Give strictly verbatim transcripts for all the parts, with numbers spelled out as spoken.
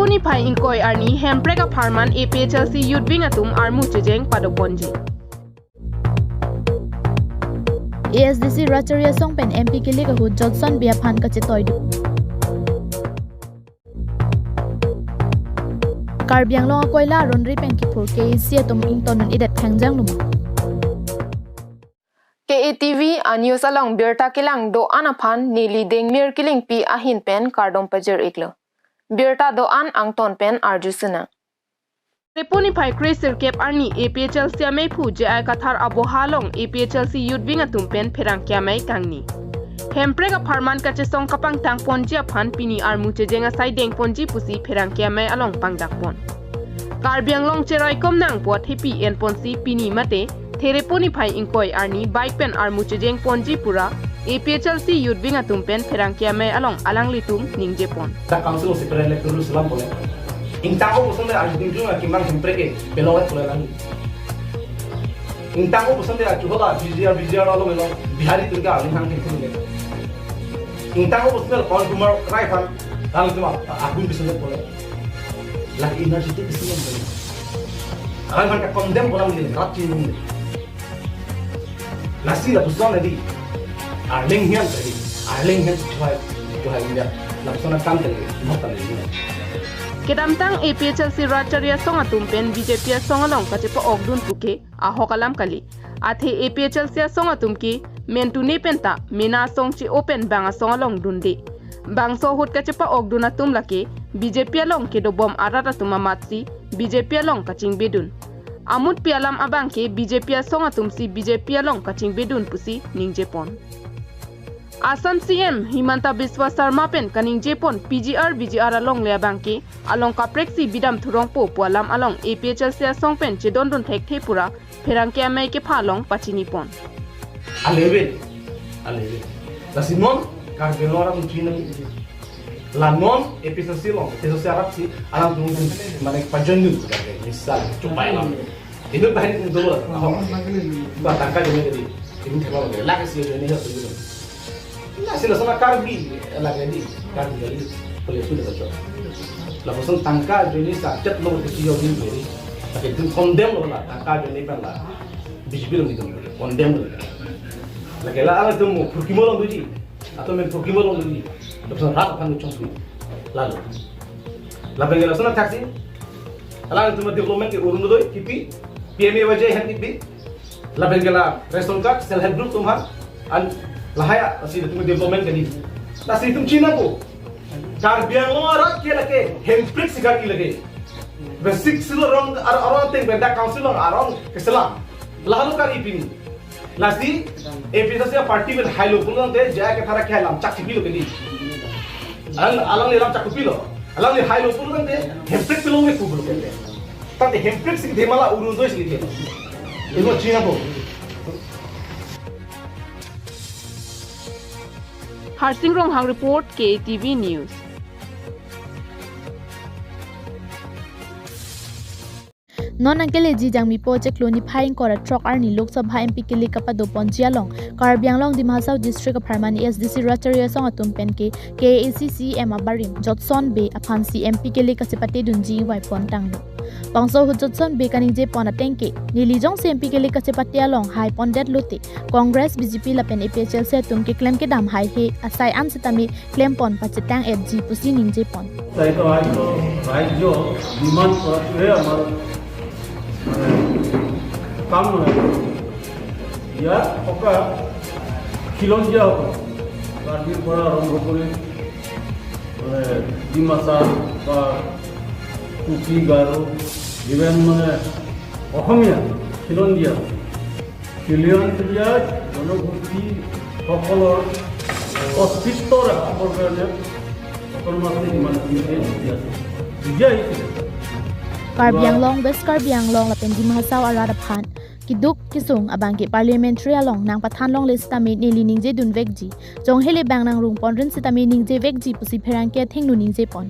Niphai ingkoi arni Hemprek apharman A P H L C Youth Wing atum armu chejeng padoponji. A S D C Ratchari asong pen M P kele ahut Jotson Bey aphan kachetoidun. Karbi Anglong akoila aron ri pen kiphur K A C atum ingtonnun idet thangjang luma. K A T V a-news along birta kelang do-an aphan neli Dengmir Killingpi ahin pen kardom pajir-iklo. Birta do-an angton pen arju sina. Repo niphai kre sirkep arni A P H L C ameiphu J I Kathar aboha along A P H L C Youth Wing atum pen pherangke amei kangni. Hemprek apharman kachesong kapangtang ponji aphan pini armu chejeng asai dengponji pusi pherangke amei along pangdakpon. Karbi Anglong cheraikom nangpo athepi enponsi pini mate the repo niphai ingkoi arni bike pen armu chejeng ponji pura A P H L C Youth Wing atum pen pherangke amei along alanglitum ningjepon. Dak council si pera electoral selam pole. Ingtang o boson de arju dingju na kimang Hemprek ke pelong et pole lang. Ingtang o boson de arju hola B J R, B J R alo melo Bihari turga aling hang hingkun de. Ingtang o boson de Pawan Kumar Rai aphan alanglitum agun boson de pole. Lake energetic boson de pole. Alang aphan ka condemn bolang de, rat chinung de. Lasi lapuson adi. Arleng hian tadi. Arleng hian tuhai, tuhai India. Lapuson akam tadi. Mo tadi. Kedamtang A P H L C Ratchari asong atum pen B J P asong along kachepa-okdun puke ahok alam kali. Athe A P H L C asong atum ke mentune penta mena asong che-o pen bang asong along dunde. Bangso ahut kachepa-okdun atum lake B J P along kedobom arat atum amatsi B J P along kachingbedun. Amutpi alam abangke B J P asong atumsi B J P along kachingbedun pusi ningjepon. Assam C M Himanta Biswa Sarma pen kaningjepon P G R V G R alongle abangke along kapreksi bidam thurongpo pu alam along A P H L C asong pen chedondun thekthe pura pherangke amei kepha along pachinipon. Alevel, alevel. Lasi non Karbi Anglong arat chinang. La non A P H L C along, A P H L C arat si alam tung mane pajonjun sudah ke, misal chupai alam. Itu bahari itu dulu lah, tahu. Ba tangka join jadi, itu tema lagi. Lagi si join ini harus dulu. Lasi lason Karbi, lagi di, Karbi lagi. Boleh sudah cocok. Lapuson tangka join ini sajet lo ke join ini. Tapi itu condemn lo lah, tangka join ini kan lah. B J P lo itu condemn lo. Lagi lah alam itu mau pergi malam tuji. Atau main pergi malam tuji. Lapuson rat aphan chong tuji. Lalu. Lapen ke lason thaksi. Alanglitum development ke Orunodoi kipi, P M A Y G ahem kipi, lapen ke la ration card, self help group atum aphan, an lahai asi itum development kali. Lasi itum chinangpo. Karbi Anglong arat ke lake Hemprek si karki lake. Basic silo rong ar-, arong ateng pen dak council along arong keselam. Lahelo karki pini. Lasi A P H L C party pen hailo pulo tangte J I Kathar ke lamchak si pilo kedi. Alang, alangli lamchak si pilo. Alangli hailo pulo tangte Hemprek pilo me pulo kedi. Tangte Hemprek si kedhe ma la Orunodoi si kedhe. Itum chinangpo. Harsing Ronghang report, K A T V News. Non nangkeleji Jangmipo chiklo niphai ingkoi ra throk arni Lok Sabha M P kele kapadoponji along Karbi Anglong Dima Hasao District apharman A S D C Ratchari asong atum pen ke K A A C C E M abarim Jotson Bey aphansi M P kele kachepatedunji ingvaipon tanglo. Bangso ahut Jotson Bey kaningjepon ateng ke, neli jongsi M P kele kachepate along haipondetlote Congress, B J P lapen A P H L C atum keklem kedam haihe asai an sitame klempon pachetang-etji pusi ningjepon. Sai to aaj to rajyo demand করাটোহে আমাৰ, মানে, কাম নহয়। ইয়াত থকা খিলঞ্জীয়া সকল, কাৰ্বিৰ পৰা আৰম্ভ কৰি, মানে, ডিমাচা বা কুকি, গাৰো, ইভেন, মানে, অসমীয়া খিলঞ্জীয়া খিলঞ্জীয়া জনগোষ্ঠীসকলৰ অস্তিত্ব ৰখাবৰ কাৰণে অট'নমাছ ইমানখিনি দিয়া আছে। বুজি আহিছিলে। Karbi Anglong, West Karbi Anglong lapen Dima Hasao arat aphan keduk kesung abangke parliamentary along nangpathan longle sitame neli ningjedunvekji. Jong hele bang nangrungponrin sitame ningjevekji pusi pherangke athengno ningjepon.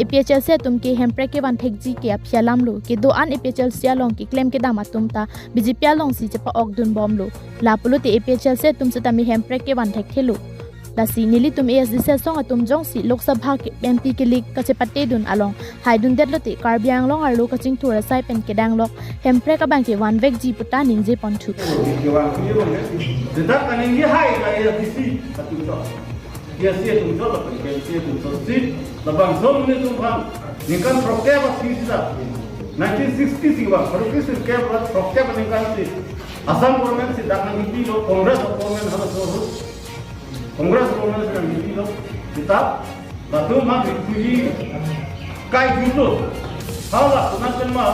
A P H L C atum ke Hemprek kevan thekji ke aphi alamlo, kedo-an A P H L C along keklem kedam atum ta B J P alongsi chepa-okdunbomlo. Lapulote A P H L C atum sitame Hemprek kevan thekthelo. Lasi nelitum A S D C asong atum jongsi Lok Sabha ke-, M P kelik kachepatedun along haidundet lote Karbi Anglong arlo kachingthur asai pen kedanglok Hemprek abangke vanvekji puta ningje ponthu. Dedak kaningje hai ka A S D C atum to. A S D C atum to, lapen A S D C atum to si, labangso amonit atum aphan ningkan throkkep aphi sita, nineteen sixty si vang, throkkep si kep ra throkkep aningkan si Assam government si dak nangkipilo, Congress government halaso ahut, Congress government si nangkipilo, sita latum aphan refugee kaijutlo. Hala kunan pen ma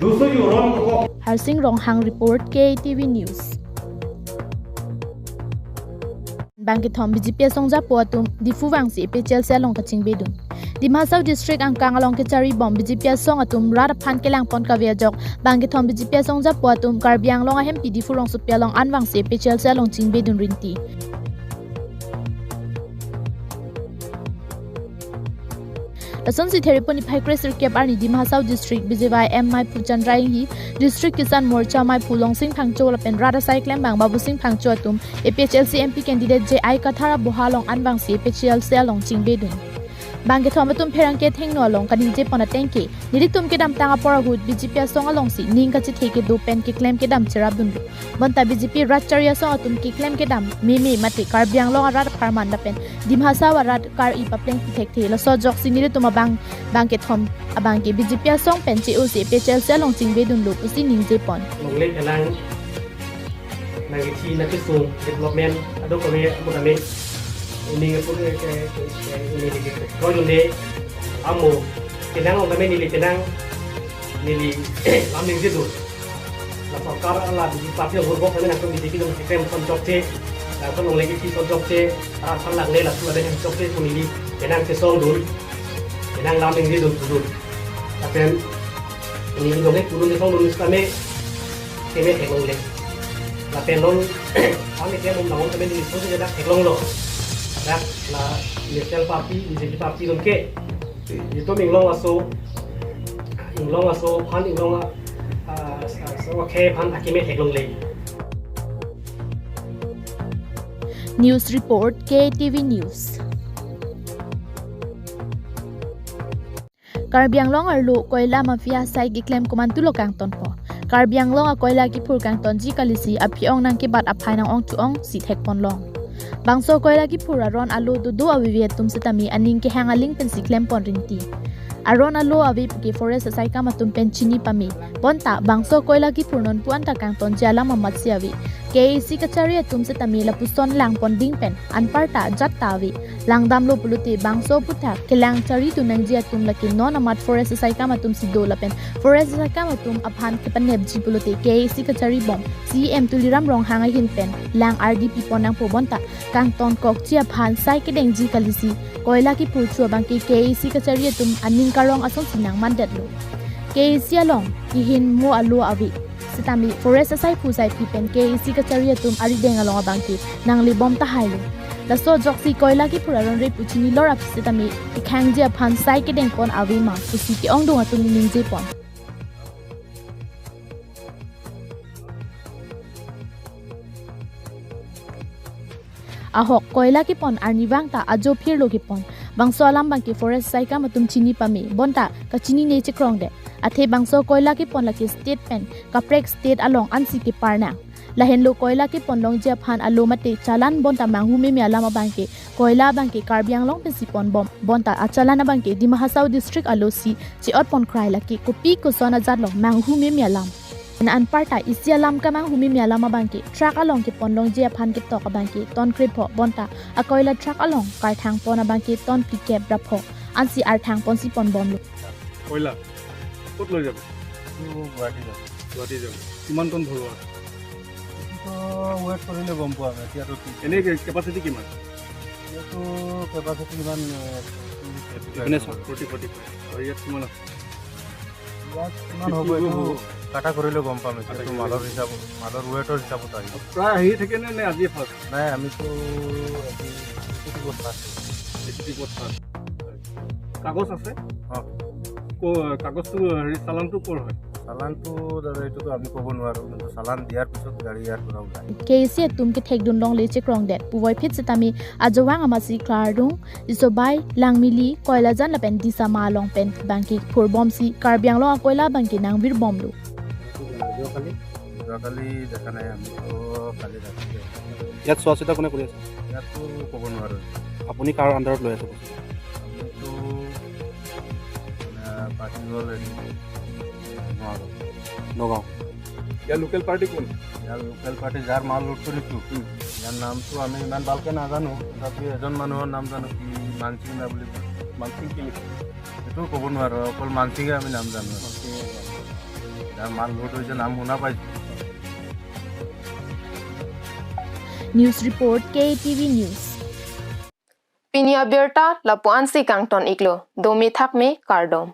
doso yo ron ko. Harsing Ronghang report, K A T V News. Bangkethom B J P asong japo atum Diphu vangsi A P H L C along kachingbedun. Dima Hasao District angkang along kecharibom B J P asong atum rat aphan kelangpon kave ajok bangkethom B J P asong japo atum Karbi Anglong ahempi Diphu rongsopi along an vangsi A P H L C along chingbedun rinti. Lasonsi Theripon niphai kre sirkep arni Dima Hasao District B J Y M Maiphu Chandra Enghi, District Kisan Morcha Maiphu Longsing Phangcho lapen rat asai klembang Babusing Phangcho atum A P H L C M P candidate J I Kathar aboha along an vangsi A P H L C along chingbedun. Bangkethom atum pherangke thengno along kaningje pon ateng ke, nelitum kedamtang apor ahut B J P asong alongsi ning kachethe kedo pen keklem kedam cherapdunlo. Bonta B J P rat chari asong atum keklem kedam meme mate Karbi Anglong arat apharman lapen Dima Hasao arat kar-i papleng pithekthe, laso ajoksi nelitum abang bangkethom abangke B J P asong pen che-osi A P H L C along chingbedunlo pusi ningje pon. Longle kelang nangkethi nangkesung development ado kami amu kami ini ke pun ke ke ini ke kau jun de amu kenang ong kami neli kenang neli lam ningje dun. La sorkar la B J P party hur bok kami nangtum B J P dong sistem son chokche, nangtum longle kethi son chokche, arat aphan longle la sula den chokche pu neli kenang kesong dun, kenang lam ningje dun dun. Lapen neli longle pudun kesong dun kami keme theklongle. Lapen non kami ke mum nangon keme neli sung ke dak theklonglo. Dak la National Party, B J P party dong ke. Itum inglong aso, inglong aso aphan inglong a, a, a, so ke aphan akeme theklongle. News report, K A T V News. Karbi Anglong arlo koila mafia asai keklem komantulo kangtonpo. Karbi Anglong akoila kephur kangtonji kalisi aphi-ong nangkebat aphai nang-ong thu-ongsi thekponlong. Bangso koila kephur aron alo dodo aveve atum setame aning kehang aling pensi klempon rinti. Aron alo ave puke forest asaikam atum pen chini pame. Bonta bangso koila kephur nonpu anta kangtonji alam amatsi ave. K A A C kachari atum setame lapuson langpon ding pen anparta ajat ta ave. Langdamlo pulote bangso aphuthak kelang charidun nangji atum lake non amat forest asaikam atumsi do lapen forest asaikam atum aphan kepanepji pulote K A A C kacharibom C E M Tuliram Ronghang ahin pen lang ardi pipon nangpo. Bonta kangtonkokji aphan sai kedengji kalisi koila kephurchu abangke K A A C kachari atum aning karong asonsi nangmandetlo. K A A C along ihin mo alo ave. Setame forest asai phu sai phi pen K A A C kachari atum arideng along abangke nanglebom tahailo. Laso ajoksi koila kephur aron re pu chinilor aphi setame kekhangji aphan sai kedengpon ave ma pusi ke-ongdung atum ningjepon. Ahok koila kepon arnivang ta ajo phirlo kepon. Bangso alam abangke forest asaikam atum chini pame. Bonta kachinine chekrongdet. Athe bangso koila kepon lake state pen kaprek state along ansi kepar nang. Lahenlo koila kepon longji aphan alo mate challan bonta manghu meme alam abangke koila abangke Karbi Anglong pensi ponbom. Bonta achallan abangke Dima Hasao district alosi che-otpon krai, lake kopi koson ajatlo manghu meme alam. Anparta isi alam kemanghu meme alam abangke truck along kepon longji aphan ketok abangke ton krepho, bonta akoila truck along karthangpon abangke ton phlikep rapho ansi arthangponsi ponbomlo. কয়লা ক'ত লৈ যাব? এইটো গুৱাহাটী যাব। গুৱাহাটী যাব। কিমান টন ভৰোৱা আছে? এইটোতো ৱেইট কৰিলে গম পোৱা যায়। এতিয়াতো কি এনে কে-, কেপাচিটি কিমান? এইটো কেপাচিটি কিমান, এ, টুৱেণ্টি ফাইভ মানে ফৰ্টি, ফৰ্টি ফাইভ। আৰু ইয়াত কিমান আছে? ইয়াত কিমান হ'ব, এইটো কাটা কৰিলে গম পাম। এতিয়াতো কাটা কৰিলে মালৰ হিচাপত, মালৰ ৱেইটৰ হিচাপত আহিব। প্ৰায় আহিয়ে থাকে নে, নে আজিয়ে ফাৰ্ষ্ট? নাই, আমিতো আজি এইটো ট্ৰিপত ফাৰ্ষ্ট। এইটো ট্ৰিপত ফাৰ্ষ্ট। কাগজ আছে? অ। ক-, কাগজটো, হেৰি, চালানটো ক'ৰ হয়? চালানটো দাদা, এইটোতো আমি ক'ব নোৱাৰোঁ, কিন্তু চালান দিয়াৰ পিছত গাড়ী ইয়াৰ পৰা ওলায়। K A C atum kethekdun longle chekrongdet puvoiphit setame ajovang amatsi Klardung, Jisobai, Langmili, Koilajan lapen Disama along pen bangke phurbomsi Karbi Anglong akoila bangke nangvirbomlo. যোৱাকালি? যোৱাকালি দেখা নাই আমি। অ, কালি দেখা নাই। ইয়াত চোৱা চিতা কোনে কৰি আছে? ইয়াততো ক'ব নোৱাৰোঁ। আপুনি কাৰ আণ্ডাৰত লৈ আছে বস্তু? আমিতো, আহ, পাৰ্টি হ'ল হেৰি, নগাঁও। নগাঁও। ইয়াৰ লোকেল পাৰ্টি কোন? ইয়াৰ লোকেল পাৰ্টি যাৰ মাল লোড কৰিছোঁ। হুম। ইয়াৰ নামটো আমি ইমান ভালকে নাজানো, তথাপিও এজন মানুহৰ নাম জানো, কি মানসিং দা বুলি কয়। মানসিং কি লিখে? এইটো ক'ব নোৱাৰোঁ, অকল মানসিঙে আমি নাম জানো। মানসিঙে। যাৰ মাল লোড হৈছে নাম শুনা পাইছোঁ। News report, K A T V News. Pini abirta lapu-ansi kangton iklo, dome thakme kardom.